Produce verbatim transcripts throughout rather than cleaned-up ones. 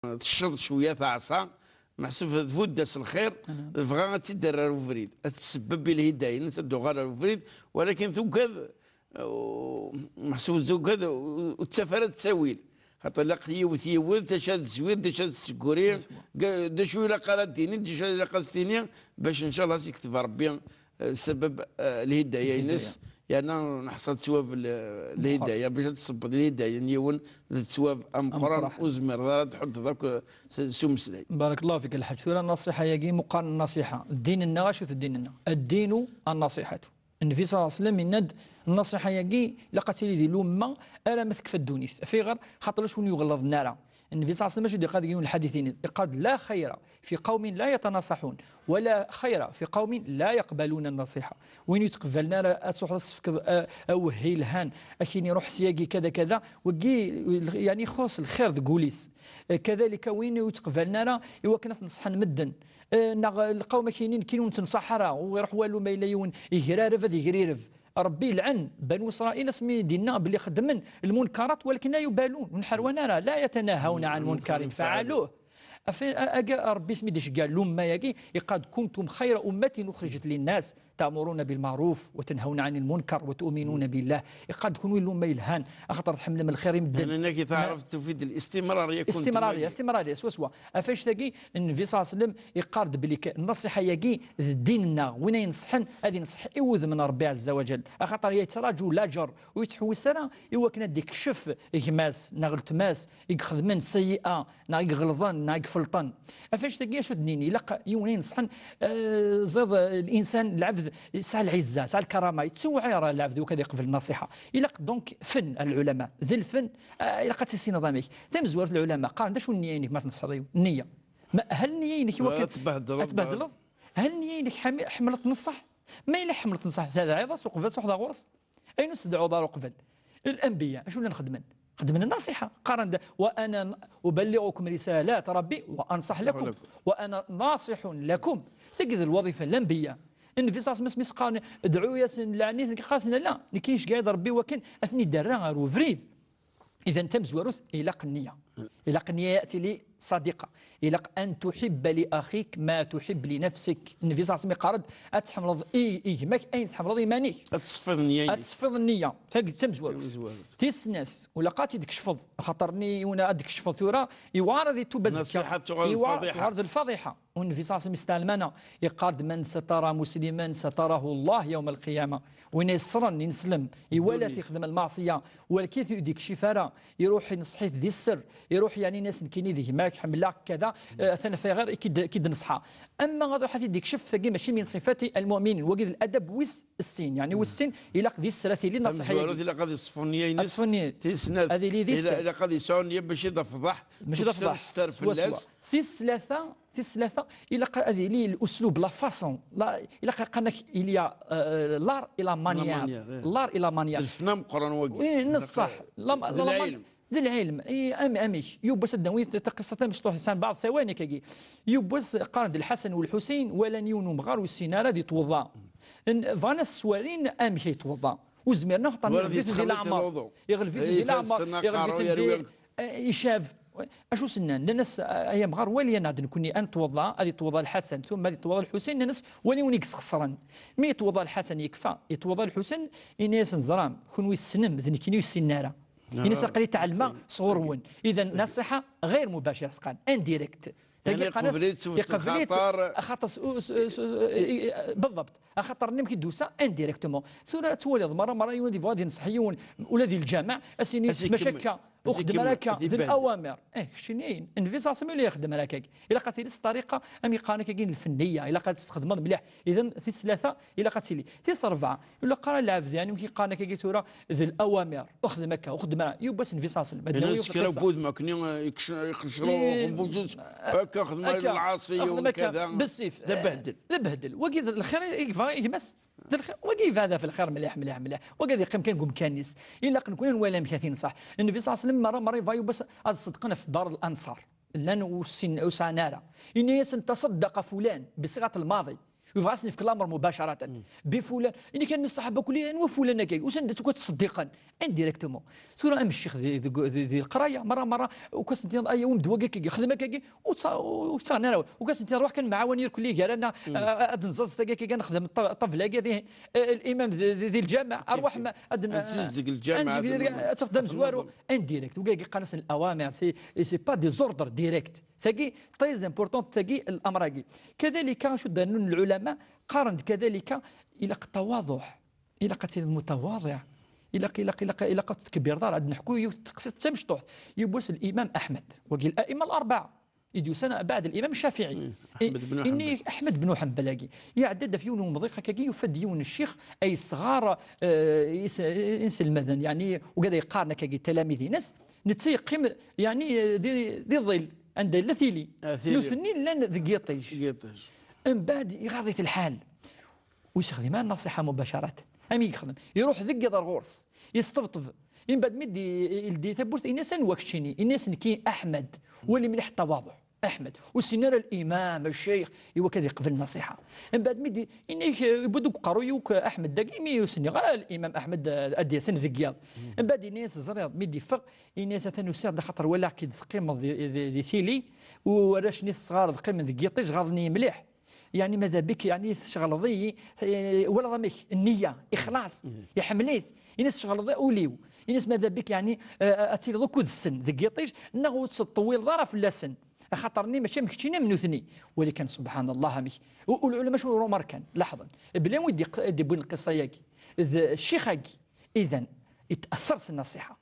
tecceḍ cwiya taɛṣa, meḥsub tbudd-as lxir, tebɣa ad tt-id-terr ar ubrid, ad tsebbeb i lhidaya-ines, ad d-tuɣal ar ubrid, walakin tugad, u-, meḥsub tugad, u-, ur tettaf ara ttawil. Xaṭer ilaq yiwet yiwet, d acu ad tezwir, d acu ad tsegguri, ga-, d acu ilaq ara d-tini, d acu ilaq ad s-tini, bac ncallah ad s-yekteb Rebbi, eh, sebeb, eh, lhidaya-ines, yerna neḥṣa ttwab l-, lhidaya, bac ad tṣebbeḍ lhidaya n yiwen, d ttwab ameqqran, ur tezmireḍ ara ad tḥuddeḍ akk, eh, s, s umeslay. Barakallahu fik, Lḥaǧ. Tura, nnaṣiḥa-yagi, meqqar n nnaṣiḥa. Ddin-nneɣ, acu-t ddin-nneɣ? Ddin-u an-nnaṣiḥatu. Nnbi ṣalla Llahu ɛalayhi wa sallam yenna-d, nnaṣiḥa-yagi ilaq ad tili di lumma arma tekfa ddunit. Af ayɣer? Xaṭer ulac win yuɣelḍen ara. Nnbi ṣalla Llahu ɛalayhi wa sallam acu d-iqqar deg yiwen n lḥadit-ines? Iqqar-d: لا خير في قوم لا يتناصحون ولا خير في قوم لا يقبلون النصيحة. Win ur yettqebbalen ara ad truḥeḍ ad s-tefkeḍ, a-, awehhi yelhan, ad k-yini: "Ruḥ syagi, kada, kada", wagi, yani, ixuṣṣ lxir deg wul-is. Kadalika win ur yettqebbalen ara i wakken ad t-neṣḥen medden. Eh, neɣ lqawm ad k-yinin: "Nekkini ur nettneṣaḥ ara", ur iruḥ walu ma yella yiwen igrareb ad igrireb. Rebbi yelɛen Banu Isṛayil asmi d-yenna belli xeddmen lmunkarat, walakin la yubalun, ur nḥerwan ara, لا يتناهون عن منكر فعلوه. Afi-, a-, aga Rebbi asmi d-iceggeɛ lumma-yagi, iqqar-d: "كنتم خير أمة أخرجت للناس تأمرون بالمعروف وتنهون عن المنكر وتؤمنون بالله." Iqqar-d: "Kunwi lumma yelhan, axaṭer tḥemmlem lxir i medden." Yanagi taɛrabt tufi-d الاستمرارية, كنتم الاستمرارية, الاستمرارية, swaswa. Af anect-agi, Nnbi ṣalla Llahu ɛalayhi wa sallam iqqar-d belli k-, nnaṣiḥa-yagi d ddin-nneɣ. Win ay ineṣḥen, ad ineṣḥ i wudem n Rebbi ɛezza wa jal. Axaṭer yettṛaǧu laǧer, ur yettḥewwis ara i wakken ad d-ikcef gma-s neɣ weltma-s i ixedmen sayyi'a, neɣ i iɣelḍen, neɣ i ifelṭen. Af anect-agi, acu d-nini? Ilaq yiwen ay ineṣḥen, eh, ẓid, eh, الإنسان, lɛebd, yesɛa lɛizza, yesɛa lkarama, yettewɛiṛ lɛebd i wakken ad iqbel nnaṣiḥa. Ilaq donc fenn, a lɛulama, d lfenn, eh, ilaq ad tissineḍ amek. Tamezwarut, lɛulama qqaren-d: "Acu nniya-inek ma tneṣḥeḍ yiwen?" Nniya. Ma hal nniya-inek i wakken ad tbehdleḍ? Hal nniya-inek ḥami-, ḥemmleḍ tneṣṣaḥ? Ma yella ḥemmleḍ tneṣṣaḥ, tedɛiḍ-as uqbel ad truḥeḍ ɣur-s? Ayen ur s-tedɛuḍ ara uqbel. Lanbiya, acu llan xedmen? Xedmen nnaṣiḥa. Qqaren-d: "وأنا أبلغكم رسالات ربي وأنصح لكم وأنا ناصح لكم." Tagi d lwaḍifa n lanbiya. Nnbi ṣalla Llahu ɛalayhi wa sallam asmi s-qqaren: "Dɛu-yasen, lɛen-iten", qqaren-asen: "La, nekk iceggeɛ-iyi-d Rebbi wakken ad ten-id-rreɣ ɣer ubrid." Idan tamezwarut, ilaq nniya. Ilaq nniya, يأتي لي صادقة. Ilaq أن تحب لأخيك ما تحب لنفسك. Nnbi ṣalla Llahu ɛalayhi wa sallam iqqar-d: "Ad tḥemmleḍ i, i gma-k ayen tḥemmleḍ iman-ik." Ad tesfiḍ nniya-inek. Ad tesfiḍ nniya. Tagi d tamezwarut. Tamezwarut. Tis snat, ilaq ad tt-id-tkecfeḍ. Axaṭer nniya-inek ad d-tkecfeḍ tura, yewɛer ad itub azekka. Nnaṣiḥa tuɣal d lfaḍiḥa. Yewɛer, tuɣal d lfaḍiḥa. U Nnbi ṣalla Llahu ɛalayhi wa sallam yesteɛlem-aneɣ, iqqar-d: "من ستر مسلما ستره الله يوم القيامة." Win yeṣṣren ineslem, iwala-t ixdem lmeɛṣiya, walakin ur d-ikcif ara, iruḥ ineṣḥ-it di sser, iruḥ, yani, yenna-as: "Nekkini d gma-k, ḥemmleɣ-k, kada, eh, atan ɣef ayɣer i k-id-, i k-id-neṣḥa." Ama ad ruḥ ad t-id-ikcef, tagi mačči min ṣifat المؤمنين, wagi d ladab wis sin, yani, wis sin, ilaq di sser ad tili nnaṣiḥa-yagi. Tamezwarut, ilaq ad iṣfu nniya-ines. Ad iṣfu nniya. Tis snat, ad ili di sser. Ilaq ad yesɛu nniya mačči d afḍaḥ, mačči d afḍaḥ, sser fell-as. Swaswa. Tis tlata, tis tlata, ilaq ad yili l'uslub, la façon, la, ilaq ad qqaren-ak: "Il y a, euh, l'art et la manière." L'art et la manière. D lfen ameqqran wagi. Oui, neṣṣaḥ. D lɛilm. D lɛilm. I, am-, amek? Yiwwas ad d-nawi taqiṣṣa tamecṭuḥt, sɛan baɛḍ thawani akkagi. Yiwwas qqaren-d Lḥasan u Lḥusin walan yiwen umɣar ur yessin ara ad yetweḍḍa. Bɣan ad s-swarin amek ay yetweḍḍa. Ur zmiren ara, xaṭer iɣleb-iten di leɛmer. Iɣleb-iten di leɛmer. Iɣleb-iten di Eh, icab. Acu s-nnan? Nnan-as: "Ay amɣar, wali-aneɣ-d nekkni ad netweḍḍa." Ad yetweḍḍa Lḥasan, tumma ad yetweḍḍa Lḥusin. Nnan-as: "Wali win i yesxeṣren." Mi yetweḍḍa Lḥasan, yekfa. Yetweḍḍa Lḥusin, yenna-yasen: "Ẓram, kunwi tessnem, d nekkini ur yessinen ara." Yenna-as: "Aql-i tɛelmeɣ sɣur-wen." Idan, nnaṣiḥa ɣir mubacir, s-qqaren, indirect. Tagi qqaren-as, iqbel-itt, axaṭer s-, s-, s-, i-, i-, بالضبط. Axaṭer nni-m k-id-tusa indirectement. Tura ad twaliḍ, merra, merra, yiwen ad yebɣu ad yenṣeḥ yiwen, ula di lǧameɛ, ad s-yini: "Mačči akka, ur xeddem ara akka, d lawamir." Eh, keččini, Nnbi ṣalla Llahu ɛalayhi wa sallam ur ixeddem ara akka. Ilaq ad tili s ṭṭariqa, am yeqqaren akkagi, n lfenniya, ilaq ad txedmeḍ mliḥ. Idan, tis tlata, ilaq ad tili. Tis rebɛa, ilaq ara lɛebd, yani, amek yeqqaren akkagi tura, d lawamir. Ur xeddem akka, ur xeddem ara. Yiwwas Nnbi ṣalla Llahu ɛalayhi wa sallam. Ad nawi yiwwas kra n wudem akken, eh, ikc-, iqeccer uxenfuc-is, akka, xedm lɛaṣi, xedm akka, kada. Bessif. D abehdel. D abehdel. Wagi d lxir i yebɣa gma-s. D lxir. Wagi yebɛed ɣef lxir mliḥ, mliḥ, mliḥ. Wagi ad yeqqim kan deg umkan-is. Ilaq nekni ad nwali amek ad t-inṣeḥ. Nnbi ṣalla Llahu ɛalayhi wa sallam merra, merra yebɣa yiwwas ad ṣeddqen ɣef Dar Lanṣar. Llan ur ssin-, ur sɛan ara. Yenna-yasen: "تصدق فلان"، بصيغة الماضي. Yebɣa ad s-nefk lamer mubacaratan. Bi fulan, ini kan ṣṣaḥaba kulli, anwa fulan akka? Usan-d akk ttṣeddiqen indirectement. Tura am ccix di, di, di, di leqraya, merra, merra, u kasen-tiniḍ, ay, awim-d wagi akkagi, xdem akkagi, u tta-, u ttaɣen ara. U kasen-tiniḍ, ruḥ kan mɛawan irkelli gar-aneɣ, a-, a-, ad nẓaẓ tagi akkagi, ad nexdem ṭṭa-, ṭṭabla-agi, di, eh, l'imam di, di, di lǧameɛ, arwaḥ ma-, ad n-, ad nzeg lǧameɛ, ad nzeg, ad n-, ad tafeḍ amezwaru, indirect. Wagi qqaren-asen l'awamir, c'est, c'est pas des ordres directs. Tagi, très importante, tagi, l'amr-agi. Kadalika, acu d-rennun lɛulama, qqaren-d kadalika, ilaq ttawaḍuḥ. Ilaq ad tiliḍ mutawaḍiɛ. Ilaq, ilaq, ilaq, ilaq ad tetkebbireḍ ara. Ad neḥku yiwet n teqsiṭ d tamecṭuḥt. Yiwwas l'imam Ahmed. Wagi l'a'imma l'arbaɛa. I d-yusan baɛd l'imam Ccafiɛi. Aḥmed ben Ḥenbel. Aḥmed ben Ḥenbel-agi. Iɛedda-d ɣef yiwen n umḍiq akkagi, yufa-d yiwen n ccix ay yesɣar, eh, is-, inselmaden, yeɛni, ugad ay qqaren akkagi, talamid-ines. Netta yeqqim, yeɛni, eh, di, di ḍil, anda yella tili. Ah, tili. Nutni llan deg yiṭij. Deg yiṭij. Mbeɛd iɣaḍ-it lḥal. Ur yessexdim ara nnṣiḥa mubacarat. Am i yexdem. Iruḥ deg yiḍ ar ɣur-s. Yesṭebṭeb. Mbeɛd mi d-, ildi tawwurt, ini-as anwa keččini? Ini-as nekki Aḥmed. Wali mliḥ ttawaḍuḥ. Aḥmed. Ur sin ara l'imam, ccix, i wakka ad yeqbel nnṣiḥa. Mbeɛd mi d-, ini-k, eh, yewwi-d deg uqerruy-iw Aḥmed dagi, imi ur sniɣ ara l'imam Aḥmed, eh, ad d-yasen deg yiḍ. Mbeɛd ini-as ẓriɣ, mi d-iffeɣ, ini-as atan usiɣ-d axaṭer walaɣ-k-id teqqimeḍ di, di, di tili, u warrac-nni tesɣareḍ qqimen deg yiṭij, ɣaḍen-iyi mliḥ. Yeɛni mada bik, yeɛni tceɣleḍ-iyi, eh, walaḍ amek, nniya, ixlaṣ, iḥemmel-it. Ini-as tceɣleḍ ul-iw. Ini-as mada bik, yeɛni, eh, ad tiliḍ akk d-sen deg yiṭij, neɣ ur tettṭewwileḍ ara fell-asen. Axaṭer-nni mačči am keččini am nutni. Walakin, subḥan Allah, amek. U, u lɛulama acu rumarkan, laḥḍen. Bla wi d-iq-, d-iwwin lqissa-yagi. D ccix-agi. Idan, it'athar s nnṣiḥa.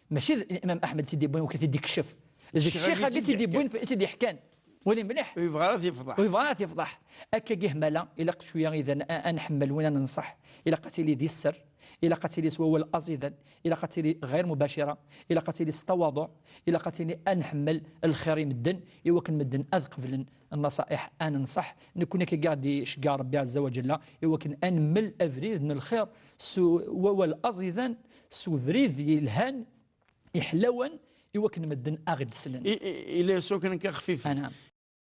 Mačči d Imam Aḥmed i tt-id-yewwin, wek i t-id-ikcef. D ccix-agi i tt-id-yewwin, i tt-id-yeḥkan. Wali mliḥ. Ur yebɣa ara ad t-yefḍeḥ. Ur yebɣa ara ad t-yefḍeḥ. Akkagi hmala, ilaq cwiya idan a, a nḥemmel win a nenṣeḥ. Ilaq ad tili di sser, ilaq ad tili s wawal aẓidan, ilaq ad tili ɣayr mubacira, ilaq ad tili s tawaḍuɛ, ilaq ad tili a nḥemmel lxir i medden, i wakken medden ad qeblen nnaṣa'iḥ a nenṣeḥ. Nekkni akkagi ɣ-d-iceggeɛ Rebbi ɛezza wa ǧella, i wakken a nemmel abrid n lxir s wawal aẓidan, s ubrid yelhan, iḥlawan, i wakken medden a ɣ-d-slen. I, i, ila yesu kan akka xfifen. Anɛam.